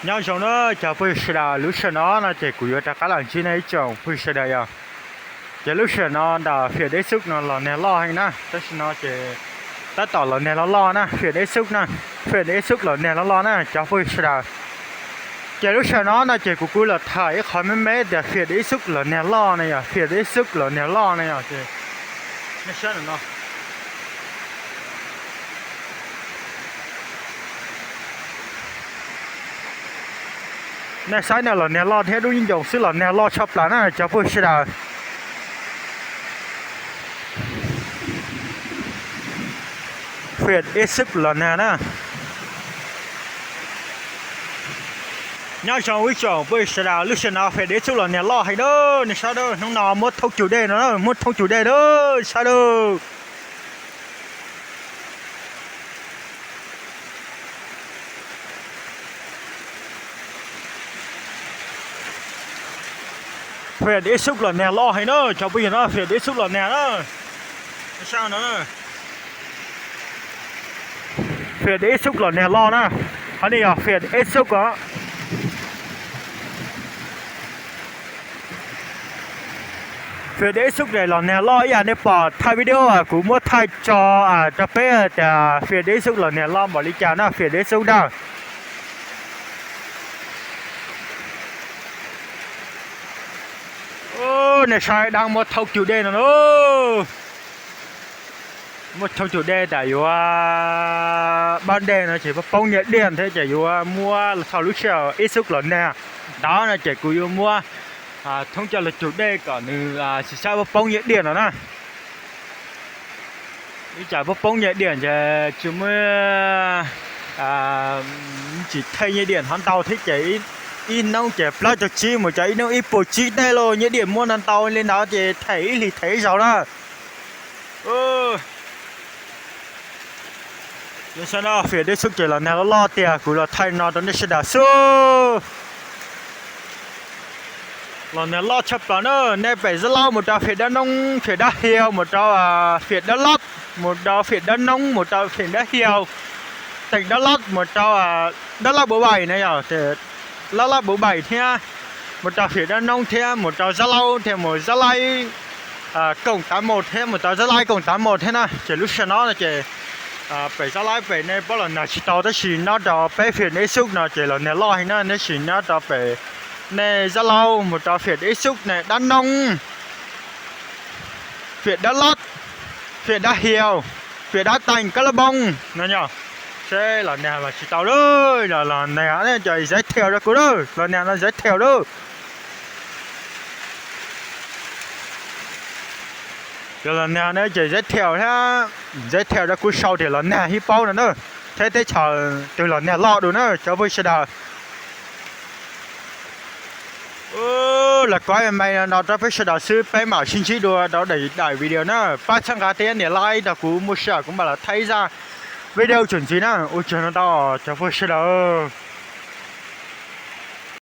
Nyob zoo na cov phooj ywg sawv daws, lub sij hawm no no ces kuv yuav rov qab los ntsib nej ib tsoom phooj ywg sawv daws yom. Ces lub sij hawm no ntawm Fias Dej Xub no los nag loj heev na, tam sim no ces tab tom los nag loj loj na, Fias Dej Xub na, Fias Dej Xub los nag loj loj na cov phooj ywg sawv daws. Ces lub sij hawm no no ces kuv kuj los tham ib qho me me tias Fias Dej Xub los nag loj na yom, Fias Dej Xub los nag loj na yom, ces nej saib no. Nej saib no los nag loj thiab dub ncoo xwb, los nag loj tshaj plaws na cov phooj ywg sawv daws. Fias Dej Xub los nag na. Nyob zoo ib tsoom phooj ywg sawv daws, lub sij hawm no Fias Dej Xub los nag loj heev na, nej saib na, hnub no muab thoob cug dej no, muab thoob cug dej na, saib na. Fias Dej Xub los nag loj heev na cov phooj ywg na, Fias Dej Xub los nag na. Fias Dej Xub los nag loj na, qhov no yog Fias Dej Xub os. Fias Dej Xub los nag loj ib yam nej pom thaij video kuv muab thaij tso rau peb tias Fias Dej Xub los nag loj npaum li cas na, Fias Dej Xub na. Nej saib dab muab thoob cug dej no na. Muab thoob cug dej tas yuav pab dej no ces poob nyiaj diaj thiab ces yuav muab thaum lub sij hawm Dej Xub los nag ntawd no ces kuv yuav muab thoob coj los cug dej kom nws tsis txhob poob nyiaj diaj no na. Ib tsam poob nyiaj diaj ces tsis muaj, tsis them nyiaj diaj ntau thiab ces ib hnub ces plaub caug tsib mus rau ib hnub ib puas tsib tej los nyiaj diaj muaj ntau ntau li ntawd ces them ib hlis them ib zaug na. Saib no Fias Dej Xub ces los nag loj loj tiag, kuv los thaij no rau nej sawv daws xwb. Los nag loj tshaj plaws na, nej pem Zab Laub mus rau Fias Dab Noob, Fias Dab Hiau, mus rau Fias Dab Lab, mus rau Fias Dab Noob, mus rau Fias Dab Hiau, teem Dab Lab mus rau Dab Lab Npauj Vaim na yog, Dab Lab Npauj Vaim thiab, mus rau Fias Dab Noob thiab mus rau Zab Laub thiab mus Zab Laib Koom Tav Mus thiab mus rau Zab Laib Koom Tav Mus thiab na. Ces lub sij hawm no no ces pem Zab Laib pem nej paub los nag tsis tau tab sis nyob rau peb Fias Dej Xub no ces los nag loj heev na, tab sis nyob rau pem nej Zab Laub mus rau Fias Dej Xub ne, Dab Noob, Fias Dab Lab, Fias Dab Hiau, Fias Dab Teem, Kab Lab Npoob no yog, seb los nag los tsis tau lawm, los nag ces zaiv thiaus rau kuv lawm, los nag no zaiv thiaus lawm. Yog los nag no ces zaiv thiaus thiab, zaiv thiaus rau kuv sau tias los nag hib paub no na, thiab teb chaws twg los nag loj dua na cov phooj ywg sawv daws. Los kuv me me no rau peb sawv daws xwb, peb mam sib ntsib dua rau daim daim video na. Pab txhawb nqa thiab nias like rau kuv, muaj sij hawm kuv mam los thaij ib zaj video txuas ntxiv na. Ua tsaug ntau cov phooj ywg sawv daws.